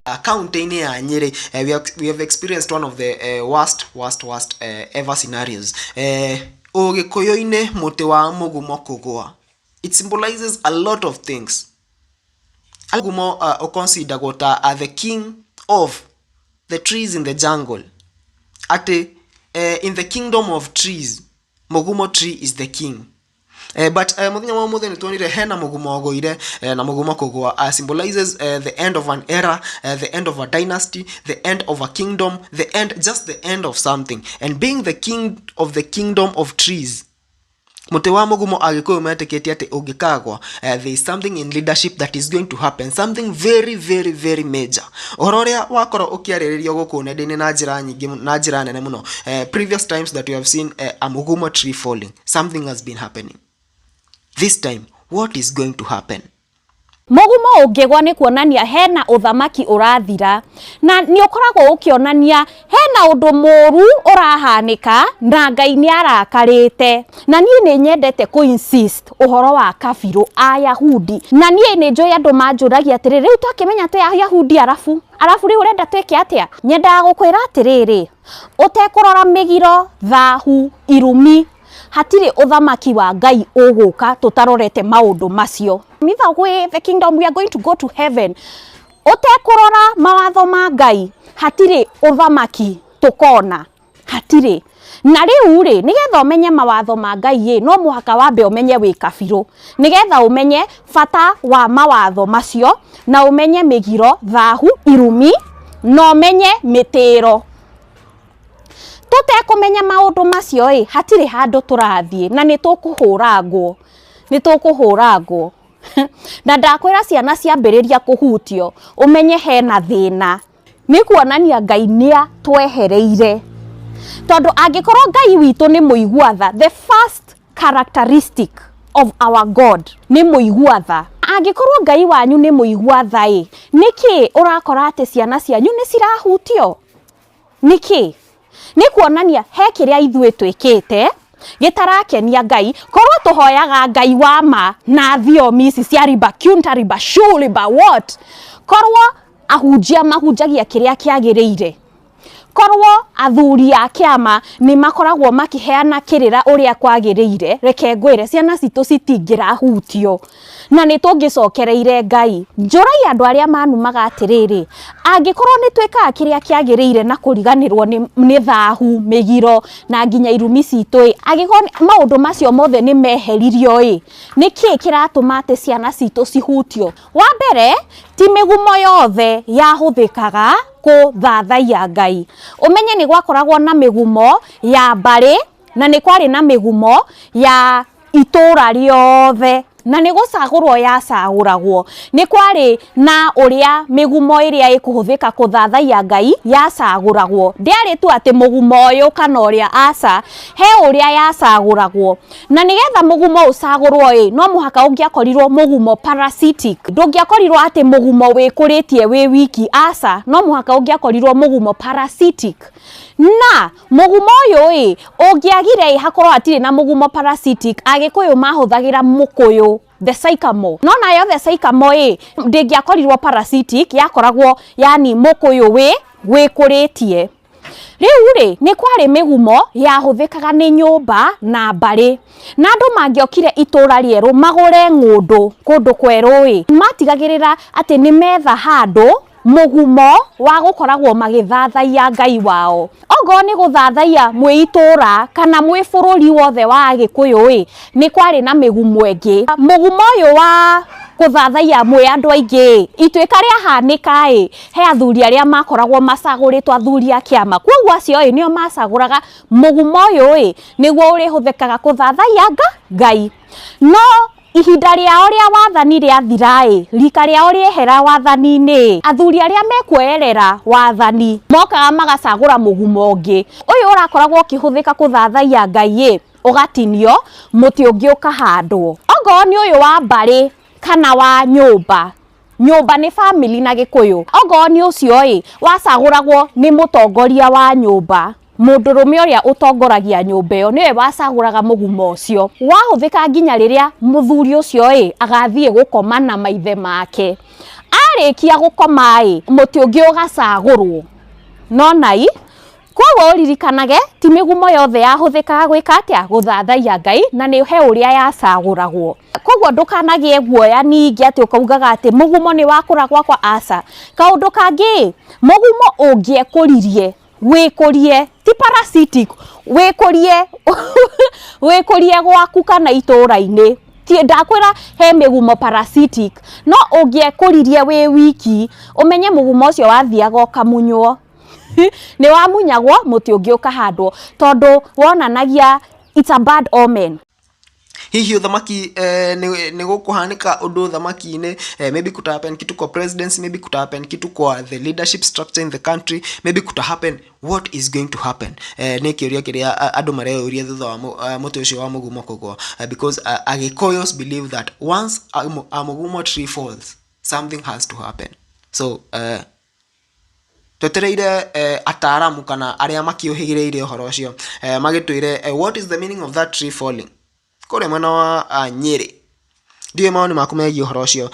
Kaunti-inĩ ya Nyĩrĩ, we have experienced one of the worst, worst, worst ever scenarios. Ũgĩkũyũ-inĩ mũtĩ wa mũgumo kũgũa. It symbolizes a lot of things. Mũgumo ũconsideragwo ta the king of the trees in the jungle. Atĩ in the kingdom of trees, mũgumo tree is the king. But mũthenya wa ũmũthĩ nĩ tuonire hena mũgumo ũgũire, na mũgumo kũgũa symbolizes the end of an era, the end of a dynasty, the end of a kingdom, the end, just the end of something. And being the king of the kingdom of trees, mũtĩ wa mũgumo Agĩkũyũ metĩkĩtie atĩ ũngĩkagwa, there is something in leadership that is going to happen, something very, very, very major. Ũhoro ũrĩa wakorwo ũkĩarĩrĩrio gũkũ nenda-inĩ na njĩra nyingĩ, na njĩra nene mũno, previous times that we have seen a mũgumo tree falling, something has been happening. This time, what is going to happen? Mũgumo ũngĩgwa nĩ kuonania hena ũthamaki ũrathira, na nĩ ũkoragwo ũkĩonania hena ũndũ mũru ũrahanĩka na Ngai nĩ arakarĩte. Na niĩ nĩ nyendete kũ insist ũhoro wa kabirũ Ayahudi, na niĩ nĩ njũĩ andũ manjũragia atĩrĩrĩ, rĩu twakĩmenya twĩ Ayahudi, arabu arabu rĩu ũrenda twĩke atĩa? Nyendaga gũkwĩra atĩrĩrĩ, ũtekũrora mĩgiro, thahu, irumi, hatirĩ ũthamaki wa Ngai ũgũka tũtarorete maũndũ macio. Either way, the kingdom, we are going to go to heaven. Ũtekũrora mawatho ma Ngai, hatirĩ ũthamaki tũkona, hatirĩ. Na rĩu rĩ, nĩgetha ũmenye mawatho ma Ngai ĩ, no mũhaka wambe ũmenye wĩ kabirũ, nĩgetha ũmenye bata wa mawatho macio, na ũmenye mĩgiro, thahu, irumi, na ũmenye mĩtĩro. Tũtekũmenya maũndũ macio ĩ, hatirĩ handũ tũrathiĩ, na nĩ tũkũhũrangwo, nĩ tũkũhũrangwo. Na ndakwĩra, ciana ciambĩrĩria kũhutio, ũmenye hena thĩna, nĩ kuonania Ngai nĩ atwehereire, tondũ angĩkorwo Ngai witũ nĩ mũigua tha, the first characteristic of our God nĩ mũigua tha. Angĩkorwo Ngai wanyu nĩ mũigua tha ĩ, nĩkĩ ũrakora atĩ ciana cianyu nĩ cirahutio? Nĩkĩ? Nĩ kuonania he kĩrĩa ithuĩ twĩkĩte gĩtarakenia Ngai. Korwo tũhoyaga Ngai wa ma na thiomi ici cia riba kyunta, riba shu, riba what, korwo ahunjia mahunjagia kĩrĩa kĩagĩrĩire, korwo athuri a kĩama nĩ makoragwo makĩheana kĩrĩra ũrĩa kwagĩrĩire, reke ngwĩre, ciana citũ citingĩrahutio na nĩ tũngĩcokereire Ngai. Njũrai andũ arĩa manumaga atĩrĩrĩ, angĩkorwo nĩ twĩkaga kĩrĩa kĩagĩrĩire na kũriganĩrwo nĩ thahu, mĩgiro na nginya irumi citũ ĩ, angĩkorwo maũndũ macio mothe nĩ meheririo ĩ, nĩkĩ kĩratũma atĩ ciana citũ cihutio? Wa mbere, ti mĩgumo yothe yahũthĩkaga kũthathaiya Ngai. Ũmenye nĩ gwakoragwo na mĩgumo ya mbarĩ, na nĩ kwarĩ na mĩgumo ya itũra rĩothe, na nĩ gũcagũrwo yacagũragwo. Nĩ kwarĩ na ũrĩa mĩgumo ĩrĩa ĩkũhũthĩka kũthathaiya Ngai yacagũragwo. Ndĩarĩ tu atĩ mũgumo ũyũ kana ũrĩa, aca, he ũrĩa yacagũragwo. Na nĩgetha mũgumo ũcagũrwo ĩ, no mũhaka ũngĩakorirwo mũgumo parasitic. Ndũngĩakorirwo atĩ mũgumo wĩkũrĩtie wĩ wiki, aca, no mũhaka ũngĩakorirwo mũgumo parasitic. Na mũgumo ũyũ ĩ, ũngĩagire ĩ, hakorwo hatirĩ na mũgumo parasitic, Agĩkũyũ mahũthagĩra mũkũyũ, the sycamore. No nayo the sycamore ĩ, ndĩngĩakorirwo parasitic, yakoragwo yani mũkũyũ wĩ wĩkũrĩtie. Rĩu rĩ, nĩ kwarĩ mĩgumo yahũthĩkaga nĩ nyũmba na mbarĩ, na andũ mangĩokire itũra rĩerũ magũre ng'ũndũ kũndũ kwerũ ĩ, matigagĩrĩra atĩ nĩ metha handũ mũgumo wa gũkoragwo magĩthathaiya Ngai wao. Ongorwo nĩ gũthathaiya mwĩ itũra kana mwĩ bũrũri wothe wa Agĩkũyũ ĩ, nĩ kwarĩ na mĩgumo ĩngĩ. Mũgumo ũyũ wa kũthathaiya mwĩ andũ aingĩ ĩ, ituĩka rĩahanĩka ĩ, he athuri arĩa makoragwo macagũrĩtwo, athuri a kĩama. Koguo acio ĩ, nĩo macagũraga mũgumo ũyũ ĩ, nĩguo ũrĩhũthĩkaga kũthathaiya Ngai. No ihinda rĩao rĩa wathani rĩathira ĩ, rika rĩao rĩehera wathani-inĩ ĩ, athuri arĩa mekuoerera wathani mokaga magacagũra mũgumo ũngĩ. Ũyũ ũrakoragwo ũkĩhũthĩka kũthathaiya Ngai ĩ, ũgatinio, mũtĩ ũngĩ ũkahandwo. Ongorwo nĩ ũyũ wa mbarĩ kana wa nyũmba, nyũmba nĩ family na Gĩkũyũ, ongorwo nĩ ũcio ĩ, wacagũragwo nĩ mũtongoria wa nyũmba. Mũndũrũme ũrĩa ũtongoragia nyũmba ĩyo nĩwe wacagũraga mũgumo ũcio. Wahũthĩka nginya rĩrĩa mũthuri ũcio ĩ, agathiĩ gũkoma na maithe make. Arĩkia gũkoma ĩ, mũtĩ ũngĩ ũgacagũrwo. No nai koguo ũririkanage ti mĩgumo yothe yahũthĩkaga gwĩka atĩa? Gũthathaiya Ngai, na nĩ he ũrĩa yacagũragwo. Koguo ndũkanagĩe guoya ningĩ atĩ ũkaugaga atĩ mũgumo nĩ wakũra gwakwa, aca. Kaũndũ kangĩ, mũgumo ũngĩekũririe, wĩkũrie, ti parasitic, wĩkũrie wĩkũrie gwaku kana itũũra-inĩ. Ti ndakwĩra he mĩgumo parasitic, no ũngĩekũririe wĩ wiki, ũmenye mũgumo ũcio wathiaga ũkamunywo. Nĩ wamunyagwo, mũtĩ ũngĩ ũkahandwo, tondũ wonanagia it's a bad omen. Hihi ũthamaki nĩ gũkũhanĩka ũndũ ũthamaki-inĩ? Maybe kuta happen kitu kwa presidency, maybe kuta happen kitu kwa the leadership structure in the country, maybe kuta happen, what is going to happen? Nĩ kĩũria kĩrĩa andũ mareyũria thutha wa mũtĩ ũcio wa mũgumo kũgwa, because Agĩkũyũ believe that once a mũgumo tree falls, something has to happen. So twetereire ataaramu kana arĩa makĩũhĩgĩrĩire ũhoro ũcio magĩtwĩre what is the meaning of that tree falling kũrĩa mwena wa Nyĩrĩ. Ndiũĩ mawoni maku megiĩ ũhoro ũcio.